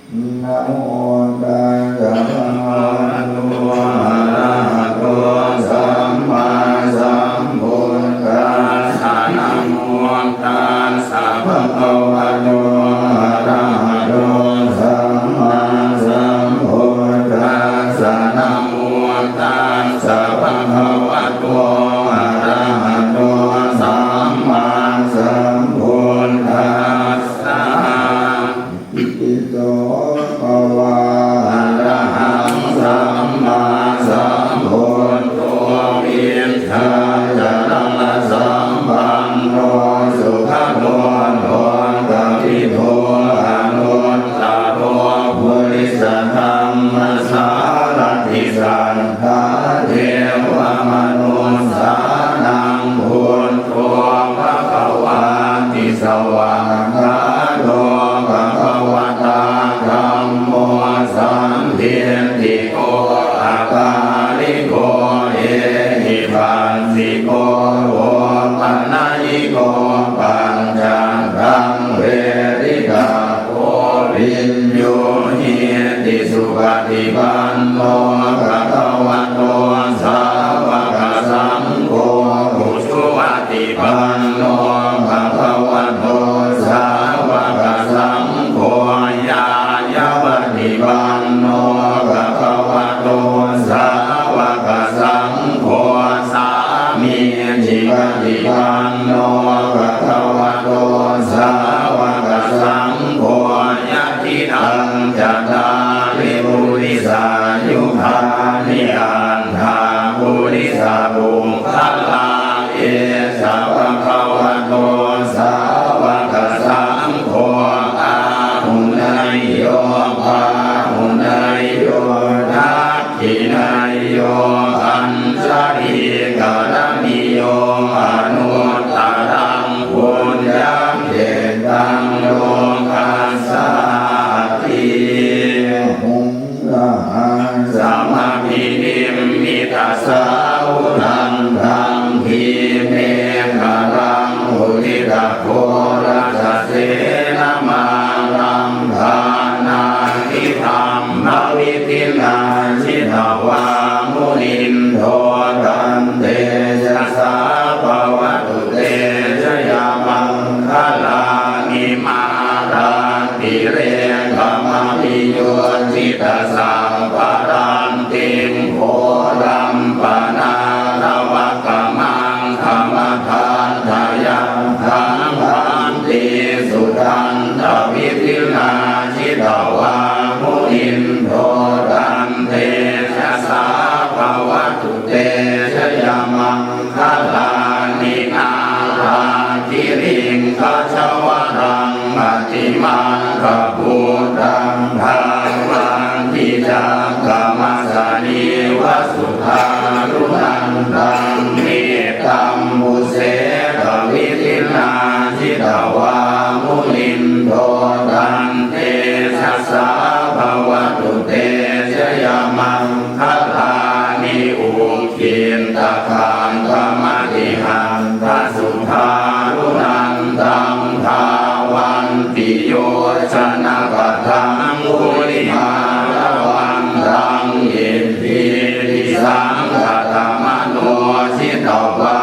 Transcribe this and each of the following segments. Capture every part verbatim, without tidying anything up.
Namo tassa bhagavato arahato sammāsambuddhassa. Namo tassa bhagavato arahato sammāsambuddhassa. Namo tassa bhagavato arahato sammāsambuddhassa. Iti so bhagavā arahaṃ sammāsambuddho vijjācaraṇasampanno sugato lokavidū anuttaro purisadammasārathi satthā devamanussānaṃ buddho bhagavāti. Svākkhāto bhagavatā dhammo sandiṭṭhiko akāliko ehipassiko opanayiko paccattaṃ veditabbo viññūhīti. Supaṭipanno bhagavato sāvakasaṅgho, ujupaṭipanno bhagavato sāvakasaṅgho, ñāyapaṭipanno bhagavato sāvakasaṅgho, sāmīcipaṭipanno bhagavato sāvakasaṅgho, yadidaṃ cattāri purisayugāni aṭṭha purisapuggalā, esa bhagavato sāvakasaṅgho, āhuneyyo pāhuneyyo dakkhiṇeyyo añjalikaraṇīyo, anuttaraṃ puññakkhettaṃ lokassāti. Bāhuṃ sahassamabhinimmitasāvudhantaṃ, grīmekhalaṃ uditaghorasasenamāraṃ, dānādidhammavidhinā jitavā munindo, tantejasā bhavatu te jayamaṅgalāni. Mārā tirekam abhiyujjhitasabbarattiṃ, ghoram panāḷavakam akkhamathaddhayakkhaṃ, khantīsudantavidhinā jitavā munindo, tantejasā bhavatu te jayamaṅgalāni. Nāḷāgiriṃ gajavaraṃ atimattabhūtaṃ, dāvaggicakkam asanīva sudāruṇantaṃ, mettambusekavidhinā jitavā munindo, tantejasā bhavatu te jayamaṅgalāni. Uk khittakhaggamatihatthasudāruṇantaṃ, dhāvantiyojanapathaṅgulimālavantaṃ, iddhībhisaṅkhatamano jitavā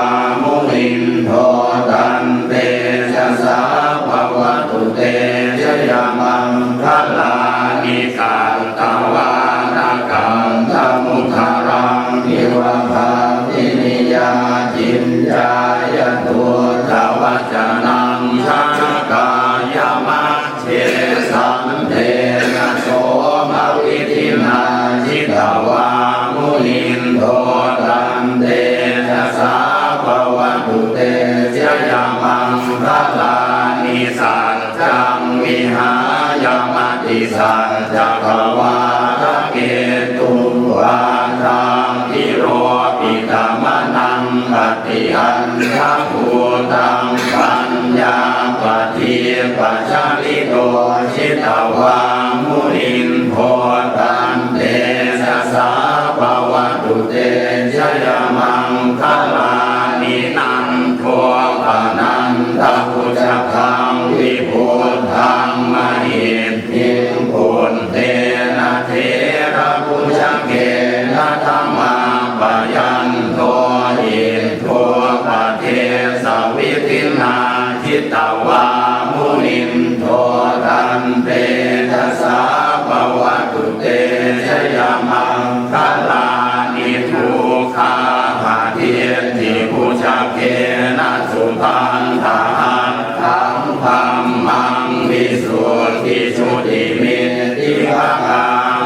munindo, tantejasā bhavatu te jayamaṅgalāni. Ka tvāna kaṭṭhamudaraṃ iva gabbhinīyā, ciñcāya duṭṭhavacanaṃ janakāyamajjhe, santena somavidhinā jitavā munindo, tantejasā bhavatu te jayamaṅgalāni. Sac caṃ vihāya matisaccakavādaketuṃ, vādābhiropitamanaṃ atiandhabhūtaṃ, paññāpadīpajalito jitavā munindo, tantejasā bhavatu te jayamaṅgalāni. Nan dopanandabhujagaṃ vibudhaṃ mahiddhiṃ, puttena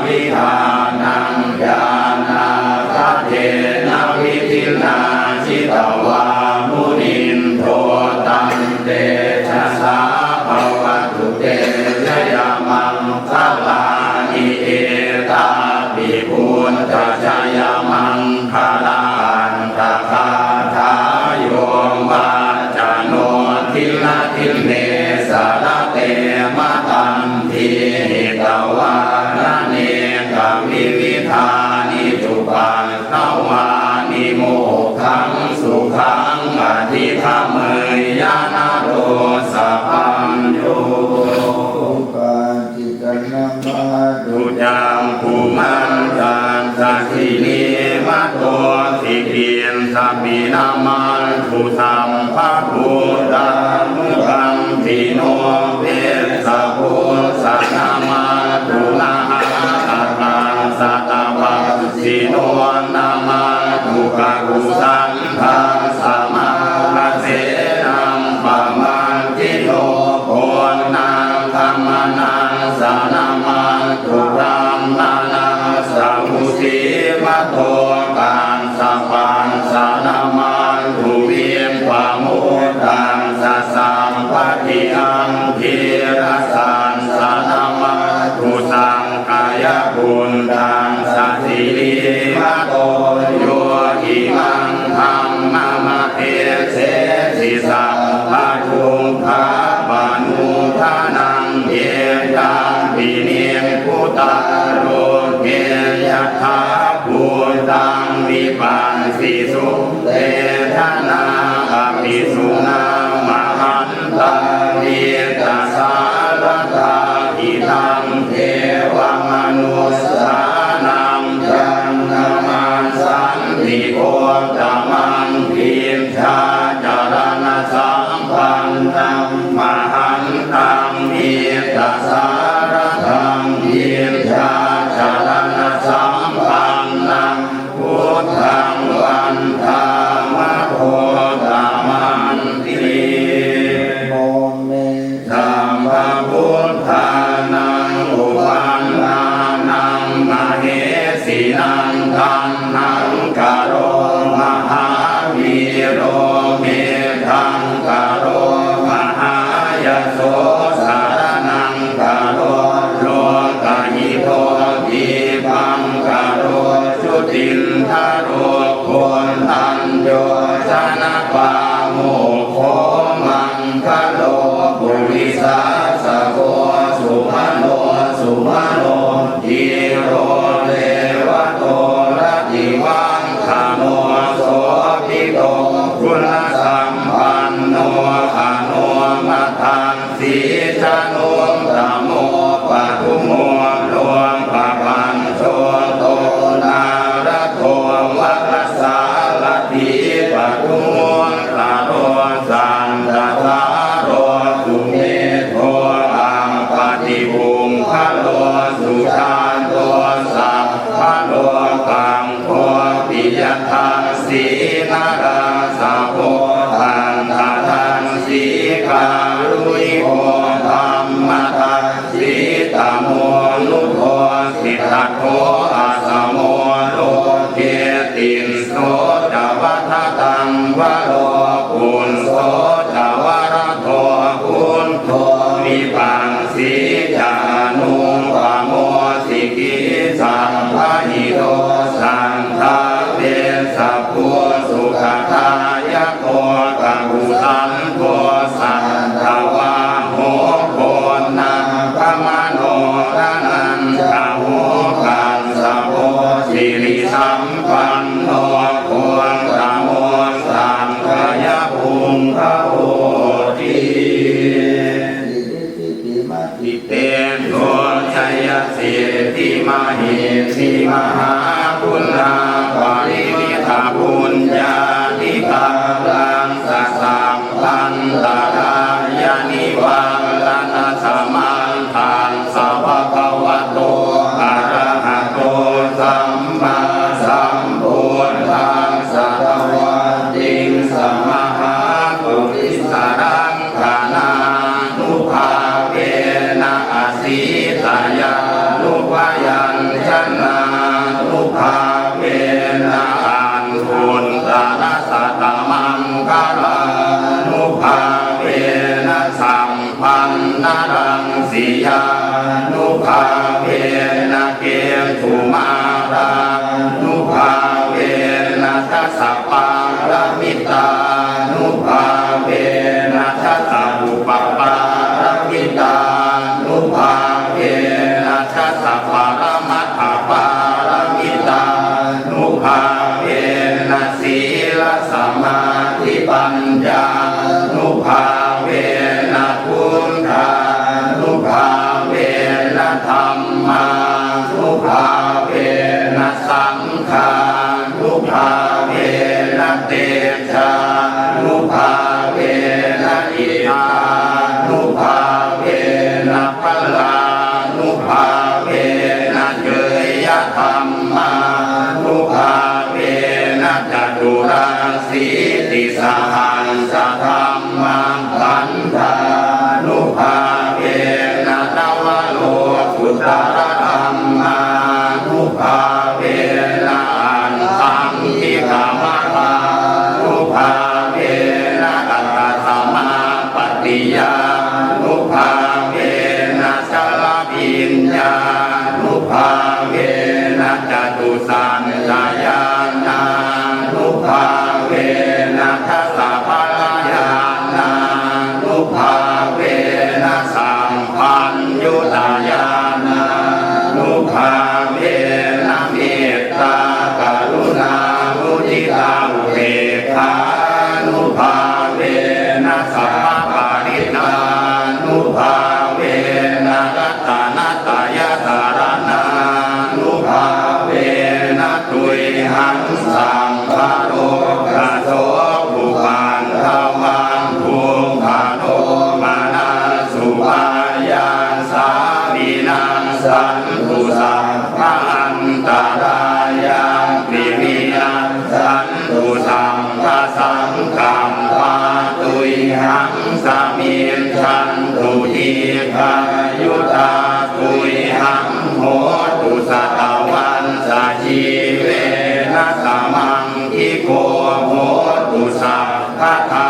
Pattidānaṃ ñāṇāgadena vidhinā jitavā munindo, tantejasā bhavatu te jayamaṅgalāni. Etāpi buddhajayamaṅgalaaṭṭhagāthā, yo vācano dinadine sarate matandī, hitvānanekavividhāni cupaddavāni, mokkhaṃ sukhaṃ adhigameyya naro sapañño. Supaṭipannaṃ bhavantu cakkhumantassa sirīmato, sikhissapi namatthu sabbabhūtānukampino, vessabhussa namatthu mahārakkhaṃ, satapassino namatthu kakusandhassa, mārasenaṃ pamāṇino, koṇḍaññamaṇassa namatthu brāhmaṇassa, vusīmato kassapassa namatthu vippamuttassa, sabbadhi andhīrasassa namatthu sakyapungganassa, sirīmato yo imaṃ dhammamadesesi, sabbadukkhapamuttanaṃ. Ye cāpi nibbutā loke, yathābhūtaṃ vipassisuṃ, te janā apisuṇā mahantā, vītasāradā hitaṃ devamanussānaṃ, yaṃ namassanti gotamaṃ, vijjācaraṇasampannaṃ mahantaṃ, vītasāradaṃ vijjācaraṇasampannaṃ, buddhaṃ vandāma gotamanti. Namo me sabbabuddhānaṃ uppannānaṃ mahesinaṃ, taṇhaṅkaro mahāvīro, medhaṅkaro mahāyaso, saraṇaṅkaro lokahito, dīpaṅkaro jutindharo, koṇḍañño janapāmokkho, maṅ galo purisāsabho, sumano sumano dhīro, revato rativaḍḍhano, sobhito guṇasampanno, anomadassī januttamo, padumo lokapajjoto, nārado varasārathī, padumo ttaro, santaddharo sumedho, appaṭipuggalo sujāto, sabbalokaṅko piyadassī, narāsabho tantadassī, kāruṇiko dhammadar sī, tamonudo, siddhattho asamo loke, tisso ca vadataṃ varo, phusso ca varado buddho, vipassī ca anūpamo, sikhī sabbahito, saṅgho vessabhū sukhadāyako, kakusandho satthavāho, koṇḍaṅgamano ānandaho, kassapo sirisampanno, gotamo sakyapuṅgavoti. Siddhitejo jayasiddhi mahiddhi, mahāguṇāparimitapuññādhikāraṅ, sabbantarāyanivāraṇasamatthassa, bhagavato arahato sammāsambuddhassa, dvattiṃsamahāpurisalaṅ ghanaṃ, ānubhāvena asītyā nubhayañjanānubhāvena aṭṭhuttarasatamaṅgalānubhāvena sam- bandharaṃsiyānubhāvena ketumālānubhāvena dasapāramitānubhāvena dasaparamatthapāramitānubhāvena sīlasamādhipaññānubhāvena buddhānubhāvena dhammānubhāvena saṅghānubhāvena tejānubhāvena iddhānubhāvena balānubhāvena ñeyyadhammānubhāvena caturāsītisahassadhammakkhandhānubhāvena navalokuttaradhammānubhāvena aṭṭhaṅgikamaggānubhāvena aṭṭhasamāpattiyānubhāvena chaḷabhiññānubhāvena catusaccañāṇānubhāvena dasabalañāṇānubhāvena samphuṭṭhitañāṇānubhāvena mettākaruṇāmuditāupekkhānubhāvena sabbaparittānubhāvena ratanattayasaraṇānubhāvena tuyhaṃ sabbarogasokupaddavadukkhadomanassupāyāsā vinassantu sabbaantarāyāpi vinassantu sabbasaṅkappā tuyhaṃ samijjhantu dīghāyutā tuyhaṃ hotu satavassajīvena samaṅgiko hotu sabbadā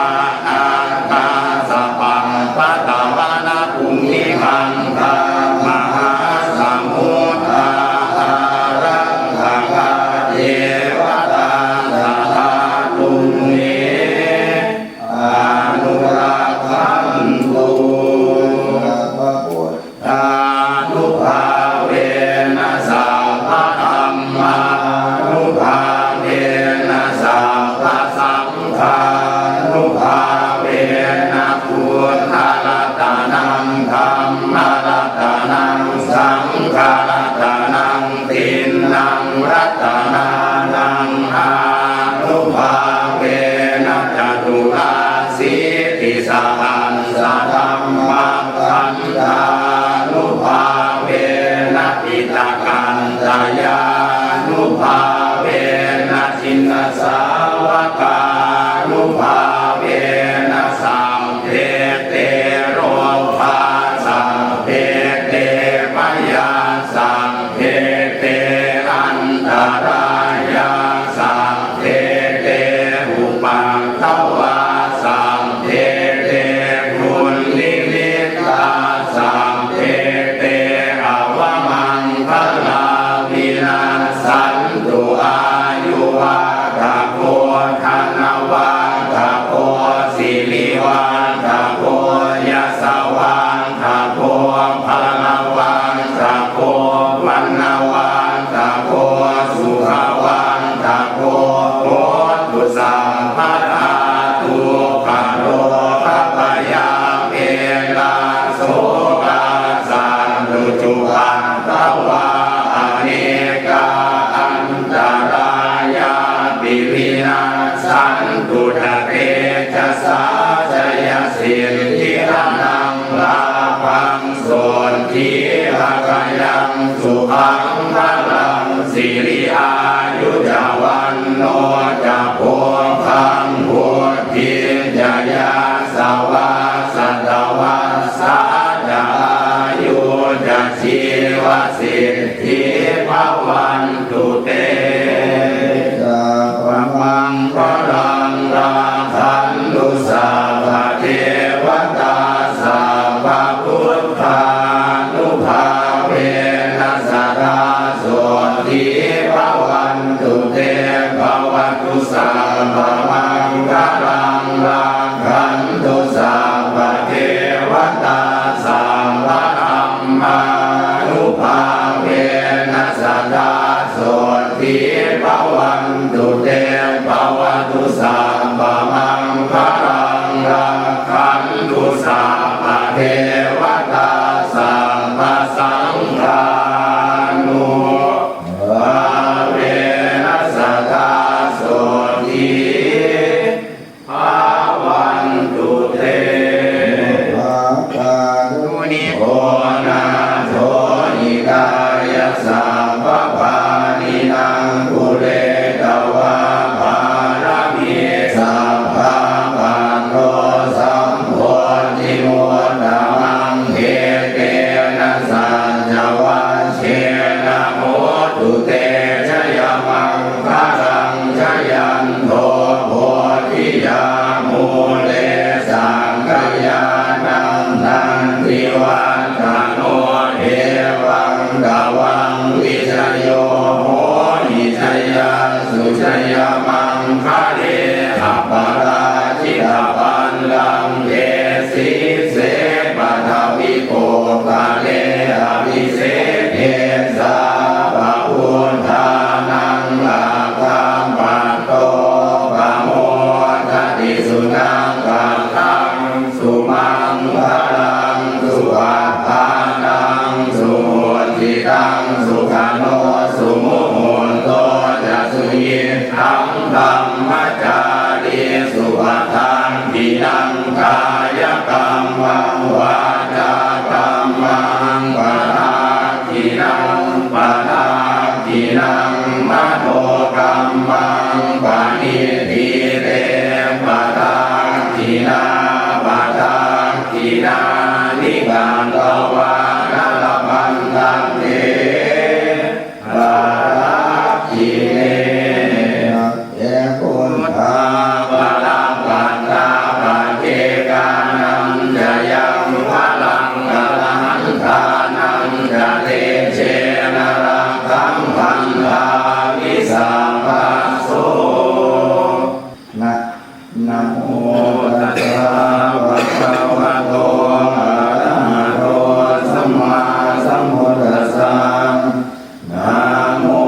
nāthāsapappattāvanabhūmigaṅgāmahāsamuddā ārakkhakā devatā sadā tumhe anurakkhantu. Buddhānubhāvena sabbadhammānubhāvena sabbasaṅghānubhāvena buddharatanaṃ dhammaratanaṃ saṅgharatanaṃ tiṇṇaṃ ratanānaṃ ānubhāvena caturāsītisahassadhammakkhandhānubhāvena piṭakattayānubhāvena jinasāvakānubhāvena sabbe te rogā sabbe te bhayā sabbe te antarāyā sabbe te upaddavā sabbe te dunnimittā sabbe te avamaṅgalā vinassantu. Āyuvaḍḍhako dhanavaḍḍhako sirivaḍḍhako yasavaḍḍhako balavaḍḍhako vaṇṇavaḍḍhako sukhavaḍḍhako hotu sabbadā. Dukkharogabhayā verā sokā sattu cupaddavā anekā antarāyāpi vinassantu ca tejasā. Jayasiddhi dhanaṃ lābhaṃ sotthi bhāgyaṃ sukhaṃ balaṃ siri āyu ca vaṇṇo ca bhogaṃ vuḍḍhī ca yasavā satavassā ca āyū ca jīvasiddhī jayamaṅgale. Aparājitapallaṅke sīse paṭhavipokkhare abhiseke sabbabuddhānaṃ aggappatto pamodati. Sunakkhattaṃ sumaṅgalaṃ supabhātaṃ suhuṭṭhitaṃ sukhaṇo sumuhutto ca suyiṭṭhaṃ brahmacārisu. Padakkhiṇaṃ kāyakammaṃ vācākammaṃ padakkhiṇaṃ padakkhiṇaṃ manokammaṃ paṇidhī te padakkhiṇā padakkhiṇāni katvāna labhantatthe padakkhiṇe. เอ buddhā balappattā paccekānañca yaṃ balaṃ arahantānañca tejena rakkhaṃ bandhāmi sabbaso. Na, namo tassa bhagavato arahato sammāsambuddhassa. Namo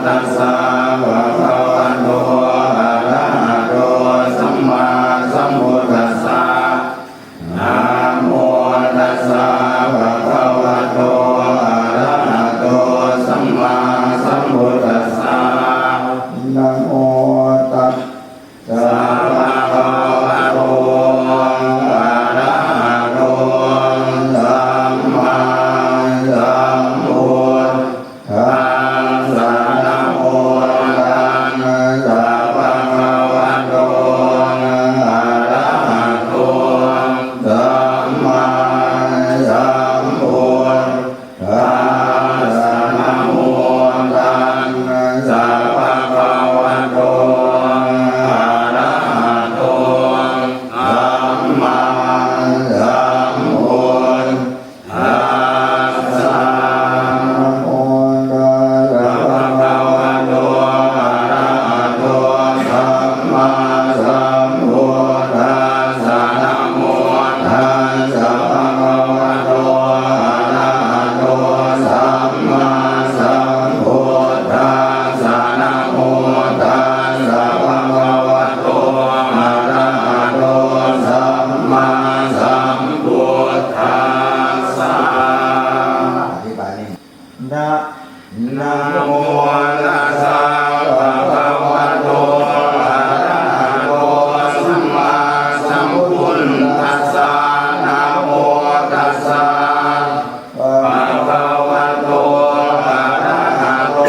tassa bhagavato arahato sammāsambuddhassa. Namo tassa bhagavato arahato sammāsambuddhassa. Namo tassa bhagavato arahato sammāsambuddhassa. Namo tassa bhagavato arahato sammāsambuddhassa. Namo tassa bhagavato arahato sammāsambuddhassa. Namo tassa bhagavato arahato sammāsambuddhassa. Namo tassa bhagavato arahato sammāsambuddhassa. Namo tassa bhagavato arahato sammāsambuddhassa. อธิบายนี่ Na, namo tassa bhagavato arahato sammāsambuddhassa. Namo tassa bhagavato arahato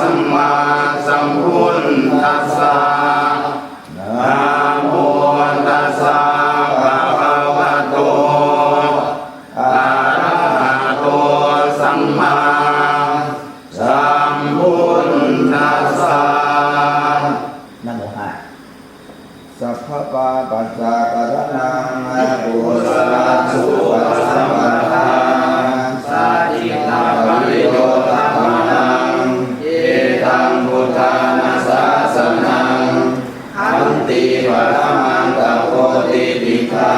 sammāsambuddhassa. Namo tassa bhagavato arahato sammāsambuddhassa. Namo. Sabbapāpassa karaṇaṃ kusalaṃ supasampadaṃ sacchikaṃ pariyoṭṭhappadaṃ etaṃ buddhāna sāsanaṃ. Khanti paramaṃ tapo titikkhā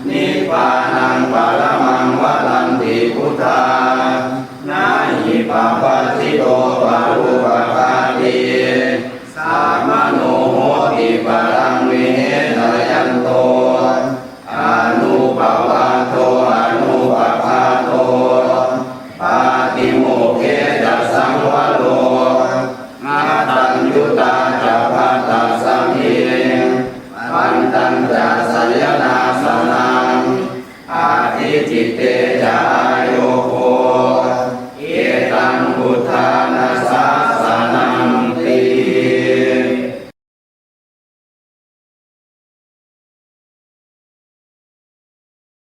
nibbānaṃ paramaṃ vadanti buddhā. Na hi pabbajito